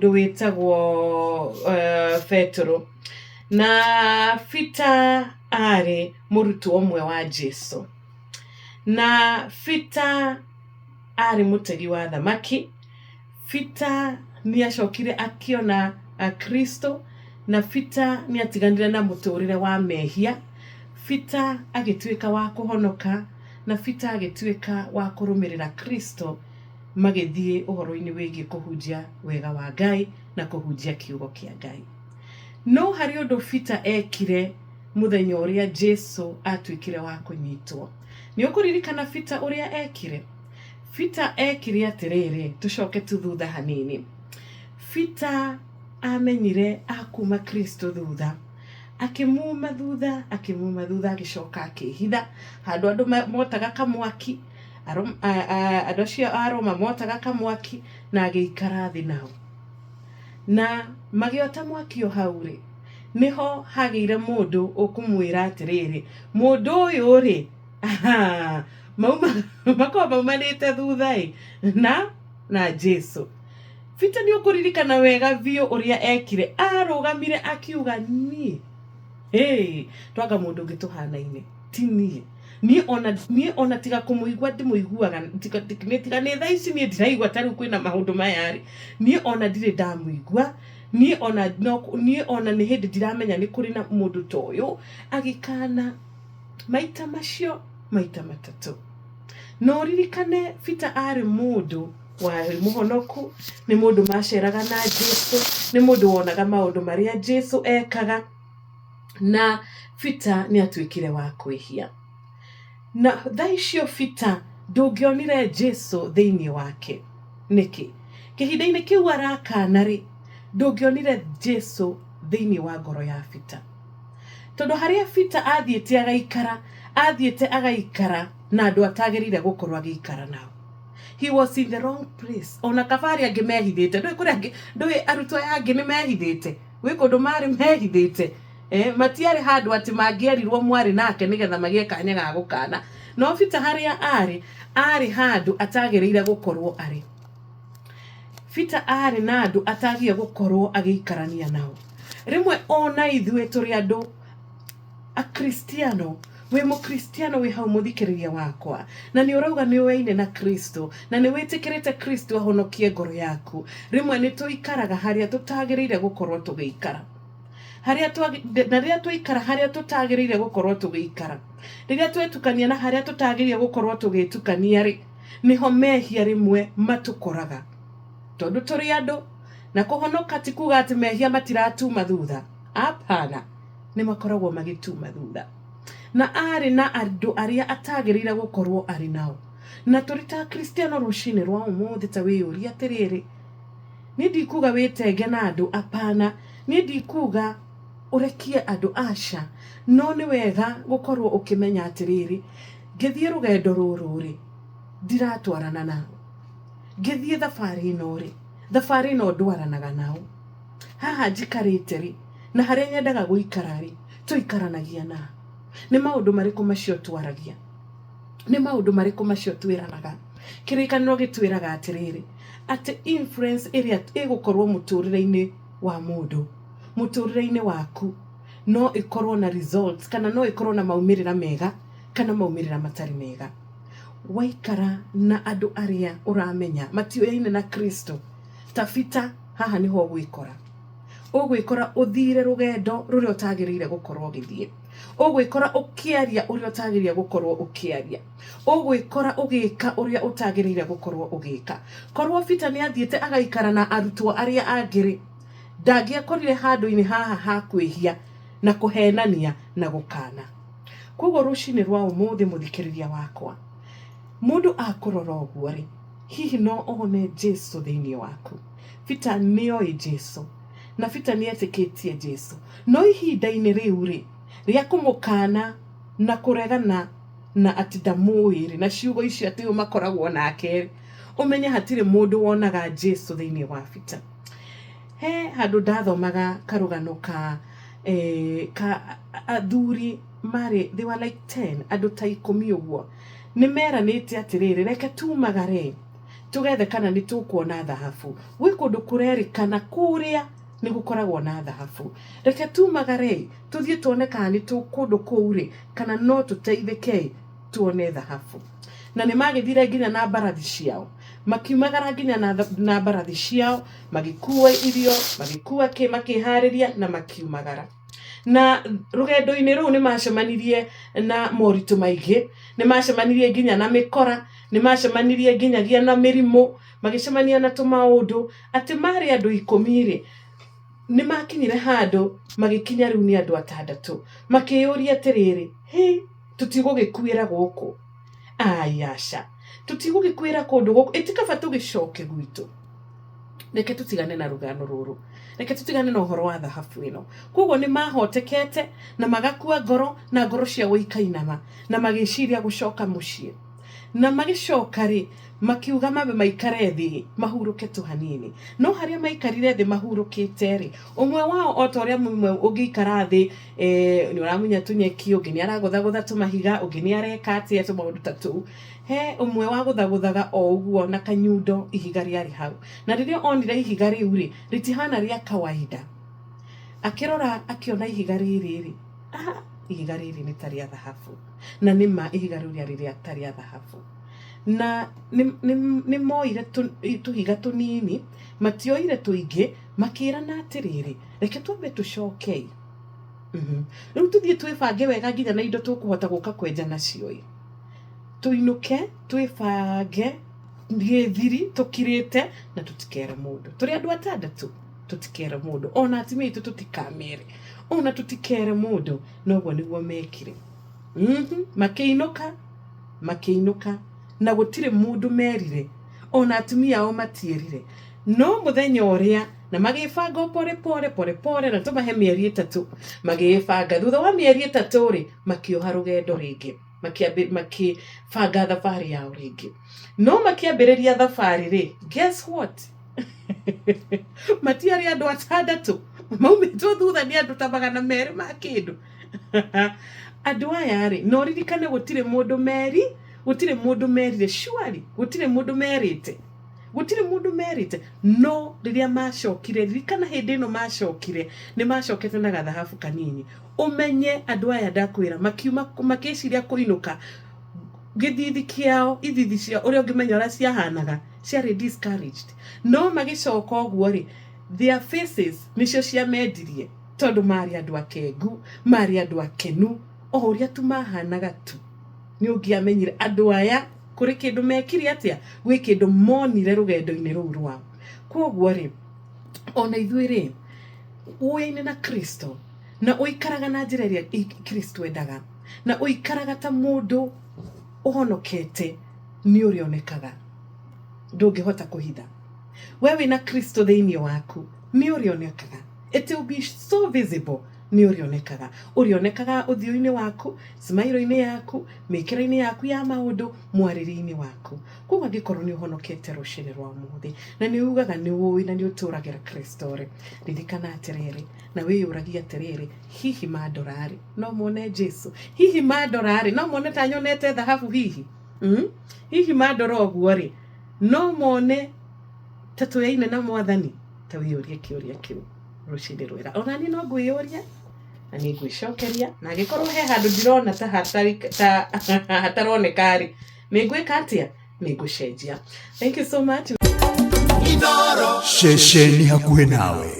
Mũndũ wĩtagwo Betũrũ. Na Peter arĩ mũrutwo ũmwe wa Jesu. Na Peter arĩ mũtegi wa thamaki. Peter nĩ acokire akĩona Kristo, na Peter nĩ atiganire na mũtũrĩre wa mehia. Peter agĩtuĩka wa kũhonoka, na Peter agĩtuĩka wa kũrũmĩrĩra Kristo magĩthiĩ ũhoro-inĩ wĩgiĩ kũhunjia wega wa Ngai na kũhunjia kiugo kĩa Ngai. No harĩ ũndũ Peter ekire mũthenya ũrĩa Jesu atuĩkire wa kũnyitwo. Nĩ ũkũririkana Peter ũrĩa ekire? Peter ekire atĩrĩrĩ, tũcoke tu thutha hanini. Peter amenyire akuma Kristo thutha, akĩmuma thutha, akĩmuma thutha, agĩcoka akĩhitha handũ andũ motaga kamwaki, andũ acio a Roma motaga kamwaki, na agĩikara thĩ nao. Na magĩota mwaki o hau rĩ, nĩho hagĩire mũndũ ũkũmwĩra atĩrĩrĩ, mũndũ ũyũ rĩ, aha, mauma makorwo maumanĩte thutha ĩ, na Jesu. Peter nĩ ũkũririkana wega biũ ũrĩa ekire, arũgamire akiuga niĩ, hey, twanga mũndũ ũngĩ tũhanaine, ti niĩ. Niĩ ona, niĩ ona tiga kũmũigua ndĩmũiguaga, tiga, tiga nĩ thaa ici niĩ ndiraigua ta rĩu kwĩna maũndũ maya rĩ, niĩ ona ndirĩ ndamũigua, niĩ ona no, niĩ ona nĩ hĩndĩ ndiramenya nĩ kũrĩ na mũndũ ta ũyũ, agĩkana maita macio maita matatũ. Na ũririkane Peter arĩ mũndũ warĩ mũhonoku, nĩ mũndũ maceraga na Jesu, nĩ mũndũ wonaga maũndũ marĩa Jesu ekaga, na Peter nĩ atuĩkire wa kwĩhia. Na thaa icio Peter ndũngĩonire Jesu thĩinĩ wake. Nĩkĩ? Kĩhinda-inĩ kĩu arakana rĩ, ndũngĩonire Jesu thĩinĩ wa ngoro ya Peter. Tondũ harĩa Peter athiĩte agaikara, athiĩte agaikara na andũ atagĩrĩire gũkorwo agĩikara nao. He was in the wrong place. Ona kaba arĩa angĩ mehithĩte. Ndũĩ kũrĩa angĩ, ndũĩ arutwo aya angĩ nĩ mehithĩte. Gwĩ kũndũ marĩ mehithĩte. Matiarĩ handũ atĩ mangĩerirwo mwarĩ nake nĩgetha magĩe kanya ga gũkana. No Peter harĩa arĩ, arĩ handũ atagĩrĩire gũkorwo arĩ. Peter arĩ na andũ atagĩrĩire gũkorwo agĩikarania nao. Rĩmwe ona ithuĩ tũrĩ andũ Akristiano, wĩ mũkristiano wĩ hau mũthikĩrĩria wakwa, na nĩ ũrauga nĩ ũyaine na Kristo, na nĩ wĩtĩkĩrĩte Kristo ahonokie ngoro yaku, rĩmwe nĩ tũikaraga harĩa tũtagĩrĩire gũkorwo tũgĩikara. Harĩa twa, na rĩrĩa twaikara harĩa tũtagĩrĩire gũkorwo tũgĩikara, rĩrĩa twetukania na harĩa tũtagĩrĩire gũkorwo tũgĩtukania rĩ, nĩho mehia rĩmwe matũkoraga. Tondũ tũrĩ andũ, na kũhonoka ti kuga atĩ mehia matiratuma thutha. Hapana. Nĩ makoragwo magĩtuma thutha. Na arĩ na andũ arĩa atagĩrĩire gũkorwo arĩ nao. Na tũrĩ ta Akristiano rũcinĩ rwa ũmũthĩ ta wĩyũrie atĩrĩrĩ, niĩ ndikuga wĩtenge na andũ, hapana. Niĩ ndikuga ũrekie andũ, aca. No nĩ wega gũkorwo ũkĩmenya atĩrĩrĩ, ngĩthiĩ rũgendo rũrũ rĩ, ndiratwarana nao. Ngĩthiĩ thabarĩ ĩno rĩ, thabarĩ ĩno ndwaranaga nao. Haha njikarĩte rĩ, na harĩa nyendaga gũikara rĩ, tũikaranagia na. Nĩ maũndũ marĩkũ macio twaragia? Nĩ maũndũ marĩkũ macio twĩranaga? Kĩrĩkanĩro gĩtwĩraga atĩrĩrĩ, atĩ influence ĩrĩa ĩgũkorwo mũtũrĩre-inĩ wa mũndũ, mũtũrĩre-inĩ waku, no ĩkorwo na results kana no ĩkorwo na maumĩrĩra mega kana maumĩrĩra matarĩ mega. Waikara na andũ arĩa ũramenya matiũyaine na Kristo, ta Peter, haha nĩho ũgwĩkora. Ũgwĩkora ũthire rũgendo rũrĩa ũtagĩrĩire gũkorwo ũgĩthiĩ. Ũgwĩkora ũkĩaria ũrĩa ũtagĩrĩire gũkorwo ũkĩaria. Ũgwĩkora ũgĩka ũrĩa ũtagĩrĩire gũkorwo ũgĩka. Korwo Peter nĩ athiĩte agaikara na arutwo arĩa angĩ rĩ, ndangĩekorire handũ-inĩ haha ha kwĩhia na kũhenania na gũkana. Koguo rũcinĩ rwa ũmũthĩ mũthikĩrĩria wakwa, mũndũ akũrora ũguo rĩ, hihi no one Jesu thĩinĩ waku? Peter nĩ oĩ Jesu, na Peter nĩ etĩkĩtie Jesu, no ihinda-inĩ rĩu rĩ, rĩa kũmũkana na kũregana na atĩ ndamũĩ rĩ, na ciugo icio atĩ ũyũ makoragwo nake rĩ, ũmenye hatirĩ mũndũ wonaga Jesu thĩinĩ wa Peter. He handũ ndathomaga karũgano ka athuri marĩ, they were like 10, andũ ta ikũmi ũguo. Nĩ meranĩte atĩrĩrĩ, reke tumagare, Tũgethe kana nĩ tũkuona thahabu. Gwĩ kũndũ kũrerĩkana kũrĩa nĩ gũkoragwo na thahabu. Reke tumagare tũthiĩ tuone kana nĩ kũndũ kũu rĩ, kana no tũteithĩke tuone thahabu. Na nĩ magĩthire nginya na mbarathi ciao, makiumagara nginya na mbarathi ciao, magĩkua irio, magĩkua kĩ, makĩharĩria na makiumagara. Na rũgendo-inĩ rũu nĩ macemanirie na moritũ maingĩ, nĩ macemanirie nginya na mĩkora, nĩ macemanirie nginyagia na mĩrimũ, magĩcemania na tũmaũndũ, atĩ marĩ andũ 10 rĩ, nĩ makinyire handũ magĩkinya rĩu nĩ andũ 6, makĩyũria atĩrĩrĩ, hĩ, tũtigũgĩkuĩra gũkũ, ai aca, tũtigũgĩkuĩra kũndũ gũkũ, ĩtikaba tũgĩcoke gwitũ. Reke tũtigane na rũgano rũrũ, reke tũtigane na ũhoro wa thahabu ĩno. Koguo nĩ mahotekete na magakua ngoro, na ngoro ciao ikainama, na magĩciria gũcoka mũciĩ. Na magĩcoka rĩ, makiuga mambe maikare thĩ mahurũke tu hanini. No harĩa maikarire thĩ mahurũkĩte rĩ, ũmwe wao o ta ũrĩa mũmwe ũngĩikara thĩ, nĩ ũramunya tũnyeki, ũngĩ nĩ aragũthagũtha tũmahiga, ũngĩ nĩ areka atĩa, tũmaũndũ ta tũu. He ũmwe wagũthagũthaga o ũguo na kanyundo ihiga rĩarĩ hau. Na rĩrĩa onire ihiga rĩu rĩ, rĩtihana rĩa kawaida. Akĩrora akĩona ihiga rĩrĩ rĩ, aha, ihiga rĩrĩ nĩ ta rĩa thahabu. Na nĩ ma ihiga rĩu rĩarĩ rĩa ta rĩa thahabu. Na nĩ moire tũhiga tũnini, matioire tũingĩ, makĩrana atĩrĩrĩ, reke twambe tũcokei. Rĩu tũthiĩ twĩbange wega nginya na indo tũkũhota gũka kwenja nacio ĩ. Tũinũke, twĩbange gĩthiri, tũkirĩte, na tũtikere mũndũ. Tũrĩ andũ 6, tũtikere mũndũ. Ona atumia aitũ tũtikamere. Ona tũtikere mũndũ. Noguo nĩguo mekire. Makĩinũka, makĩinũka, na gũtirĩ mũndũ merire. Ona atumia ao matierire. No mũthenya ũrĩa, na magĩbanga o pore pore, pore pore, na tũmahe mĩeri 3. Magĩbanga. Thutha wa mĩeri 3 rĩ, makĩoha rũgendo rĩngĩ. Makĩbanga thabarĩ yao rĩngĩ. No makĩambĩrĩria thabarĩ rĩ, guess what? Matiarĩ andũ 6, maumĩtwo thutha nĩ andũ ta 200 ma kĩndũ. Andũ aya rĩ, no ririkane gũtirĩ mũndũ meri, gũtirĩ mũndũ merire, surely, gũtirĩ mũndũ merĩte. Gũtirĩ mũndũ merĩte. No rĩrĩa macokire, ririkana hĩndĩ ĩno macokire, nĩ macokete na gathahabu kanini. Ũmenye andũ aya ndakwĩra, makiuma, makĩciria kũinũka, gĩthithi kĩao, ithithi ciao, ũrĩa ũngĩmenya ũrĩa ciahanaga, ciarĩ discouraged. No magĩcoka ũguo rĩ, their faces nĩcio ciamendirie, tondũ marĩ andũ akengu, marĩ andũ akenu, o ũrĩa tu mahanaga tu. Nĩ ũngĩamenyire andũ aya kũrĩ kĩndũ mekire atĩa, gwĩ kĩndũ monire rũgendo-inĩ rũu rwao. Kwoguo rĩ, ona ithuĩ rĩ, ũyaine na Kristo, na ũikaraga na njĩra ĩrĩa Kristo endaga, na ũikaraga ta mũndũ ũhonokete, nĩ ũrĩonekaga. Ndũngĩhota kũhitha. We wĩna Kristo thĩinĩ waku, nĩ ũrĩonekaga. It will be so visible. Nĩ ũrĩonekaga. Ũrĩonekaga ũthiũ-inĩ waku, smile-inĩ yaku, mĩkĩra-inĩ yaku ya maũndũ, mwarĩrie-inĩ waku. Koguo angĩkorwo nĩ ũhonokete rũcinĩ rwa ũmũthĩ, na nĩ ugaga nĩ ũĩ na nĩ ũtũragĩra Kristo rĩ, ririkana atĩrĩrĩ, na wĩyũragie atĩrĩrĩ, hihi mandora rĩ, no mone Jesu? Hihi mandora rĩ, no mone ta nyonete thahabu hihi? Hihi mandora ũguo rĩ, no mone ta tũyaine na Mwathani? Ta wĩyũrie kĩũria kĩu rũcinĩ rwega. Ona niĩ no ngwĩyũria, na nĩ ngwĩcokeria, na angĩkorwo he handũ ndirona ta hataroneka rĩ, nĩ ngwĩka atĩa? Nĩ ngũcenjia. Thank you so much. Ceceni hakuhĩ nawe.